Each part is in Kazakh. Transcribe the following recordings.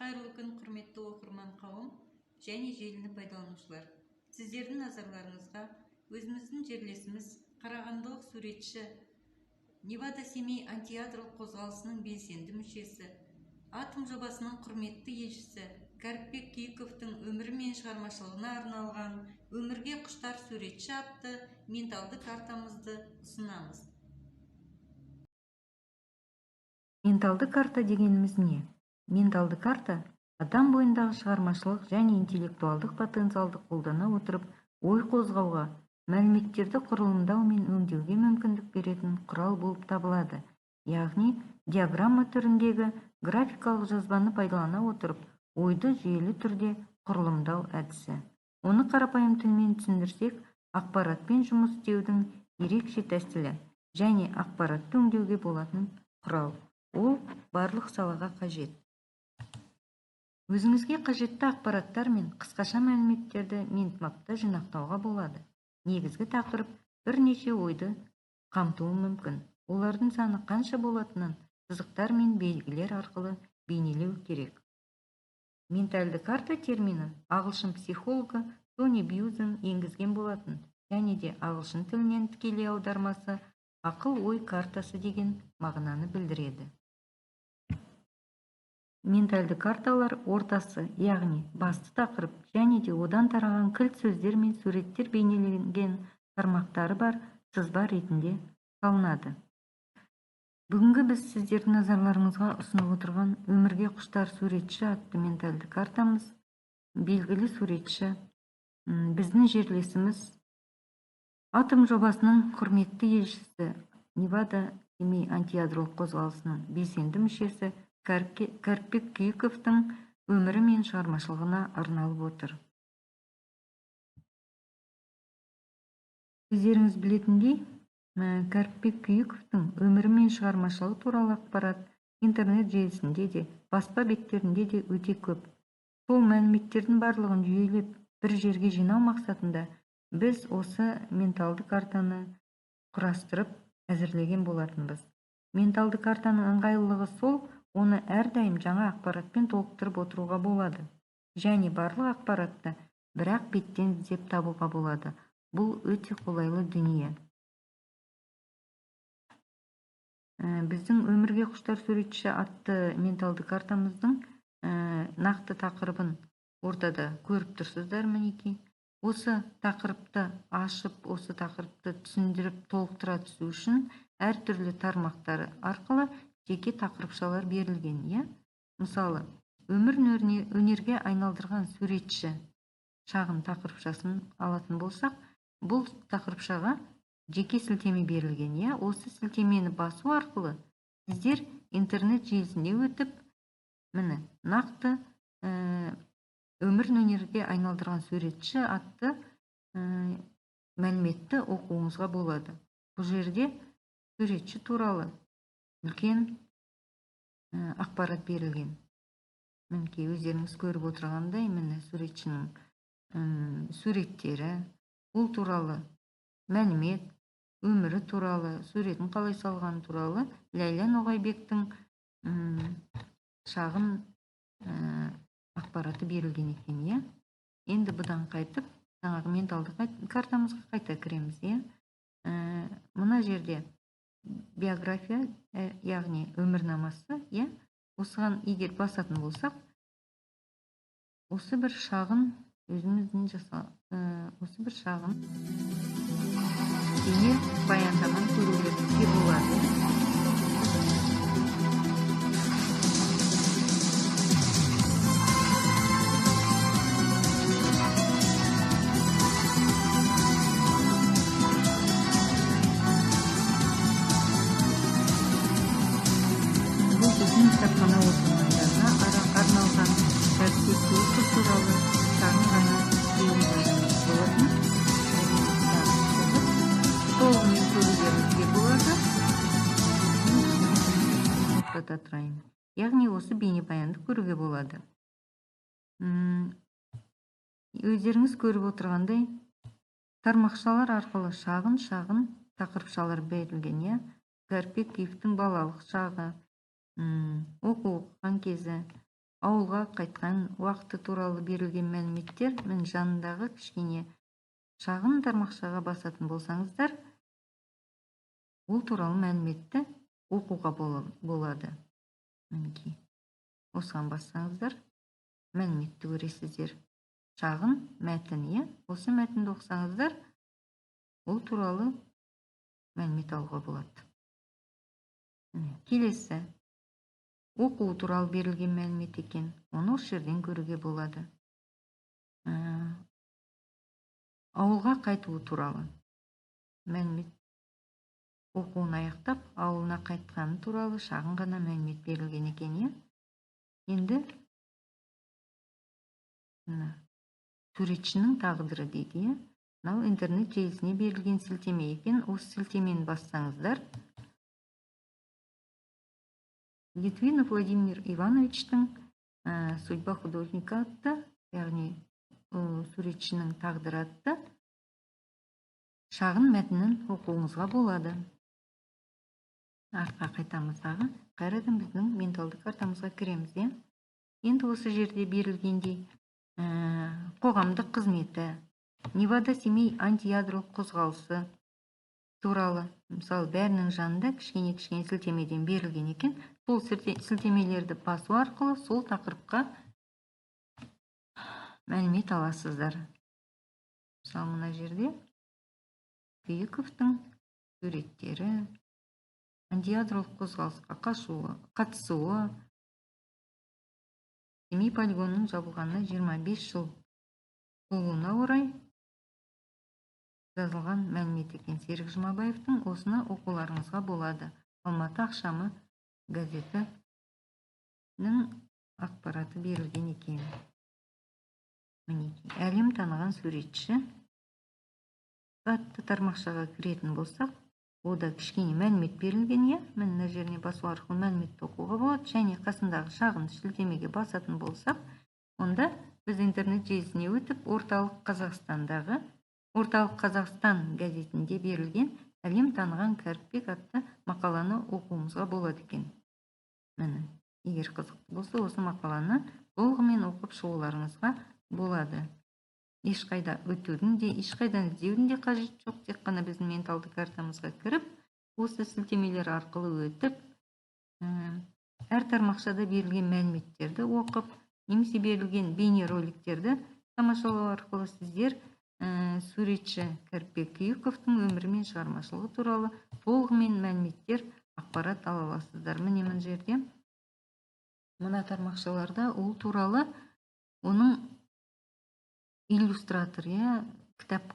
Қайырлы күн, құрметті оқырман қауым және желіні пайдаланушылар. Сіздердің назарларыңызға өзіміздің жерлесіміз, қарағандылық суретші, Невада Семей антиядролық қозғалысының белсенді мүшесі, атом жобасының құрметті елшісі Кәріпбек Күйіковтің өмірі мен шығармашылығына арналған «Өмірге құштар суретші» атты менталды картамызды ұсынамыз. Менталды карта дегеніміз не? Менталды карта адам бойындағы шығармашылық және интеллектуалдық потенциалды қолдана отырып, ой қозғауға, мәліметтерді құрылымдау мен өңдеуге мүмкіндік беретін құрал болып табылады. Яғни, диаграмма түріндегі графикалық жазбаны пайдалана отырып, ойды жүйелі түрде құрылымдау әдісі. Оны қарапайым тілмен түсіндірсек, ақпаратпен жұмыс істеудің ерекше тәсілі және ақпаратты өңдеуге болатын құрал. Ол барлық салаға қажет. Өзіңізге қажетті ақпараттар мен қысқаша мәліметтерді ментмапта жинақтауға болады. Негізгі тақырып бірнеше ойды қамтуы мүмкін. Олардың саны қанша болатынын сызықтар мен белгілер арқылы бейнелеу керек. Ментальды карта терминін ағылшын психологы Тони Бьюзен енгізген болатын және де ағылшын тілінен тікелей аудармасы ақыл-ой картасы деген мағынаны білдіреді. Ментальды карталар ортасы, яғни басты тақырып және де одан тараған кілт сөздер мен суреттер бейнеленген тармақтары бар сызба ретінде салынады. Бүгінгі біз сіздердің назарларыңызға ұсынып отырған «Өмірге құштар суретші» атты ментальды картамыз белгілі суретші, біздің жерлесіміз, атом жобасының құрметті елшісі, Невада Семей антиядролық қозғалысының белсенді мүшесі Кәріпбек Күйіковтің өмірі мен шығармашылығына арналып отыр. Өздеріңіз білетіндей, Кәріпбек Күйіковтің өмірі мен шығармашылығы туралы ақпарат интернет желісінде де, баспа беттерінде де өте көп. Сол мәліметтердің барлығын жүйелеп бір жерге жинау мақсатында біз осы менталды картаны құрастырып әзірлеген болатынбыз. Менталды картаның ыңғайлылығы сол, оны әрдайым жаңа ақпаратпен толықтырып отыруға болады. Және барлық ақпаратты бір-ақ беттен іздеп табуға болады. Бұл өте қолайлы дүние. Біздің «Өмірге құштар суретші» атты менталды картамыздың нақты тақырыбын ортада көріп тұрсыздар мінекей. Осы тақырыпты ашып, осы тақырыпты түсіндіріп, толықтыра түсу үшін әртүрлі тармақтары арқылы жеке тақырыпшалар берілген, иә? Мысалы, өмірін өнерге айналдырған суретші шағын тақырыпшасын алатын болсақ, бұл тақырыпшаға жеке сілтеме берілген, иә? Осы сілтемені басу арқылы сіздер интернет желісіне өтіп, міне, нақты өмірін өнерге айналдырған суретші атты мәліметті оқуыңызға болады. Бұл жерде суретші туралы үлкен ақпарат берілген. Мінекей, өздеріңіз көріп отырғандай, міне суретшінің суреттері, ол туралы мәлімет, өмірі туралы, суретін қалай салғаны туралы Ләйлә Ноғайбектің шағын ақпараты берілген екен, иә? Енді бұдан қайтып, жаңағы менталды картамызға қайта кіреміз, иә? Мына жерде биография, яғни өмірнамасы, иә? Осыған егер басатын болсақ, осы бір шағын өзіміздің осы бір шағын бейне баяндаманы көруге болады. Бұл біздің кітапхана оқырмандарына арналған Кәріпбек Күйіков туралы шағын ғана бейнебаянымыз болатын. Толығымен көрулеріңізге болады. Тоқтата тұрайын. Яғни осы бейнебаянды көруге болады. Өздеріңіз көріп отырғандай, тармақшалар арқылы шағын-шағын тақырыпшалар берілген, иә? Кәріпбек Күйіковтің балалық шағы, оқу оқыған кезі, Ауылға қайтқан уақыты туралы берілген мәліметтер міне жанындағы кішкене шағын тармақшаға басатын болсаңыздар, ол туралы мәліметті оқуға болады. Мінекей, осыған бассаңыздар, мәліметті көресіздер. Шағын мәтін, иә? Осы мәтінді оқысаңыздар, ол туралы мәлімет алуға болады. Міне, келесі оқу туралы берілген мәлімет екен. Оны осы жерден көруге болады. Ауылға қайтуы туралы мәлімет, оқуын аяқтап, ауылына қайтқаны туралы шағын ғана мәлімет берілген екен, иә? Енді мына суретшінің тағдыры дейді, иә? Мынау интернет желісіне берілген сілтеме екен. Осы сілтемені бассаңыздар, Литвинов Владимир Ивановичтің «Судьба художника» атты, яғни суретшінің тағдыры атты шағын мәтінін оқуыңызға болады. Артқа қайтамыз дағы, қайрадан біздің менталды картамызға кіреміз, иә? Енді осы жерде берілгендей, қоғамдық қызметі, Невада Семей антиядролық қозғалысы туралы, мысалы, бәрінің жанында кішкене-кішкене сілтемеден берілген екен. Сол сілтемелерді басу арқылы сол тақырыпқа мәлімет аласыздар. Мысалы, мына жерде Күйіковтың суреттері, антиядролық қозғалысқа қатысуы, Семей полигонының жабылғанына 25 жыл толуына орай жазылған мәлімет екен. Серік Жұмабаевтың осыны оқуларыңызға болады. Алматы ақшамы газетінің ақпараты берілген екен. Мінекей, әлем таныған суретші атты тармақшаға кіретін болсақ, ода кішкене мәлімет берілген, иә? Міне, мына жеріне басу арқылы мәліметті оқуға болады. Және қасындағы шағын сілтемеге басатын болсақ, онда біз интернет желісіне өтіп, Орталық Қазақстандағы Орталық Қазақстан газетінде берілген әлем таныған Кәріпбек атты мақаланы оқуымызға болады екен. Міне, егер қызықты болса, осы мақаланы толығымен оқып шығуларыңызға болады. Ешқайда өтудің де, ешқайдан іздеудің де қажеті жоқ. Тек қана біздің менталды картамызға кіріп, осы сілтемелер арқылы өтіп, әр тармақшада берілген мәліметтерді оқып, немесе берілген бейнероликтерді тамашалау арқылы сіздер суретші Кәріпбек Күйіковтың өмірі мен шығармашылығы туралы толығымен мәліметтер, ақпарат ала аласыздар. Міне, мына жерде, мына тармақшаларда ол туралы оның иллюстратор, иә, кітап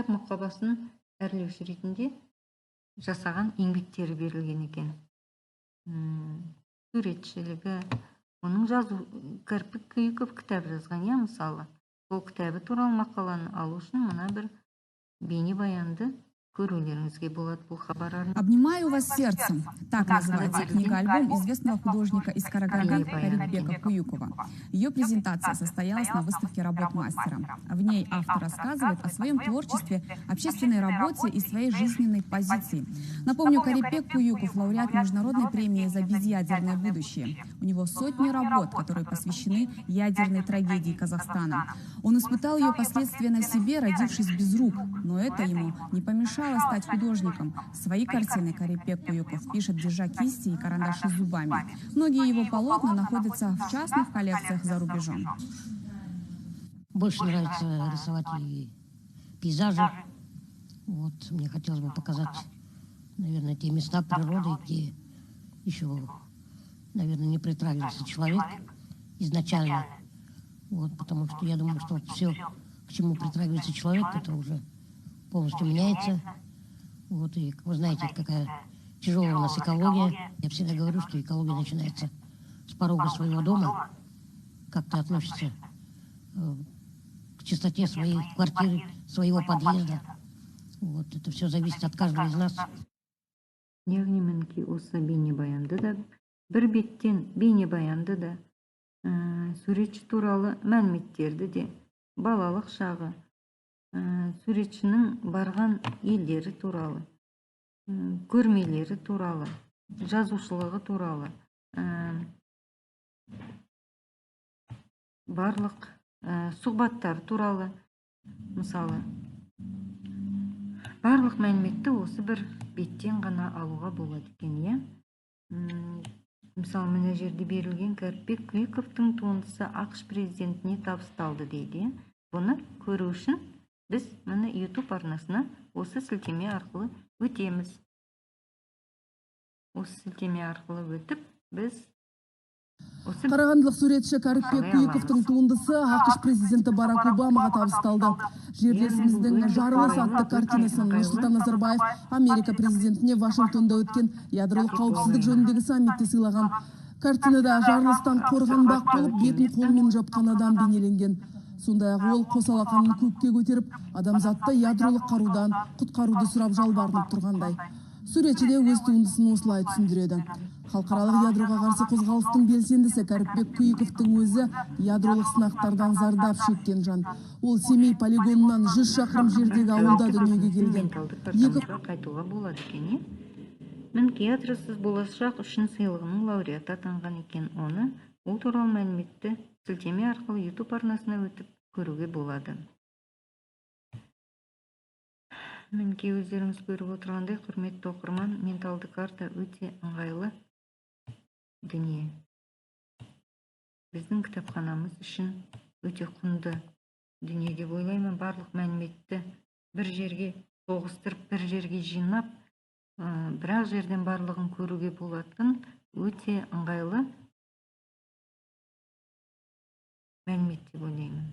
мұқабасын әрлеуші ретінде жасаған еңбектері берілген екен. Суретшілігі, оның жазу, Кәріпбек Күйіков кітап жазған, иә, мысалы. Сол кітабы туралы мақаланы алу үшін мына бір бейнебаянды көрулеріңізге болады. Бұл хабар арна- «Обнимаю вас сердцем». Так называется книга-альбом известного художника из Караганды Карипбека Куюкова. Ее презентация состоялась на выставке работ мастера. В ней автор рассказывает о своем творчестве, общественной работе и своей жизненной позиции. Напомню, Карипбек Куюков – лауреат Международной премии за безъядерное будущее. У него сотни работ, которые посвящены ядерной трагедии Казахстана. Он испытал ее последствия на себе, родившись без рук, но это ему не помешало стать художником. Свои картины Карипбек Куюков пишет, держа кисти и карандаши зубами. Многие его полотна находятся в частных коллекциях за рубежом. Больше нравится рисовать и пейзажи. Мне хотелось бы показать, наверное, те места природы, где еще, наверное, не притрагивался человек изначально. Потому что я думаю, что все, к чему притрагивается человек, это уже полностью меняется. И вы знаете, какая тяжелая у нас экология. Я всегда говорю, что экология начинается с порога своего дома. Как ты относишься к чистоте своей квартиры, своего подъезда. Это все зависит от каждого из нас. Яғни мінекей осы бейнебаянды да, бір беттен бейнебаянды да, суретші туралы мәліметтерді де, балалық шағы, суретшінің барған елдері туралы, көрмелері туралы, жазушылығы туралы, Барлық сұхбаттар туралы, мысалы, барлық мәліметті осы бір беттен ғана алуға болады екен, иә. Мысалы, мына жерде берілген Кәріпбек Күйіковтің туындысы АҚШ президентіне табысталды дейді. Бұны көру үшін біз міне YouTube арнасына осы сілтеме арқылы өтеміз. Осы сілтеме арқылы өтіп, біз осы Қарағандылық суретші Кәріпбек Күйіковтің туындысы АҚШ президенті Барак Обамаға табысталды. Жерлесіміздің «Жарылыс» атты картинасын Нұрсұлтан Назарбаев Америка президентіне Вашингтонда өткен ядролық қауіпсіздік жөніндегі саммитте сыйлаған. Картинада жарылыстан қорғанбақ болып бетін қолымен жапқан адам бейнеленген. Сондай-ақ ол қос алақанын көкке көтеріп, адамзатты ядролық қарудан құтқаруды сұрап жалбарынып тұрғандай. Суретші де өз туындысын осылай түсіндіреді. Халықаралық ядроға қарсы қозғалыстың белсендісі Кәріпбек Күйіковтің өзі ядролық сынақтардан зардап шеккен жан. Ол Семей полигонынан 100 шақырым жердегі ауылда дүниеге келген. Менталды қайтуға болады екен, иә? Мінекей, «Ядросыз болашақ үшін» сыйлығының лауреаты атанған екен. Оны, ол туралы мәліметті сілтеме арқылы YouTube арнасына өтіп көруге болады. Мінекей, өздеріңіз көріп отырғандай, құрметті оқырман, менталды карта өте ыңғайлы дүние. Біздің кітапханамыз үшін өте құнды дүние деп ойлаймын. Барлық мәліметті бір жерге тоғыстырып, бір жерге жинап, бір-ақ жерден барлығын көруге болатын өте ыңғайлы мәлімет деп ойлаймын.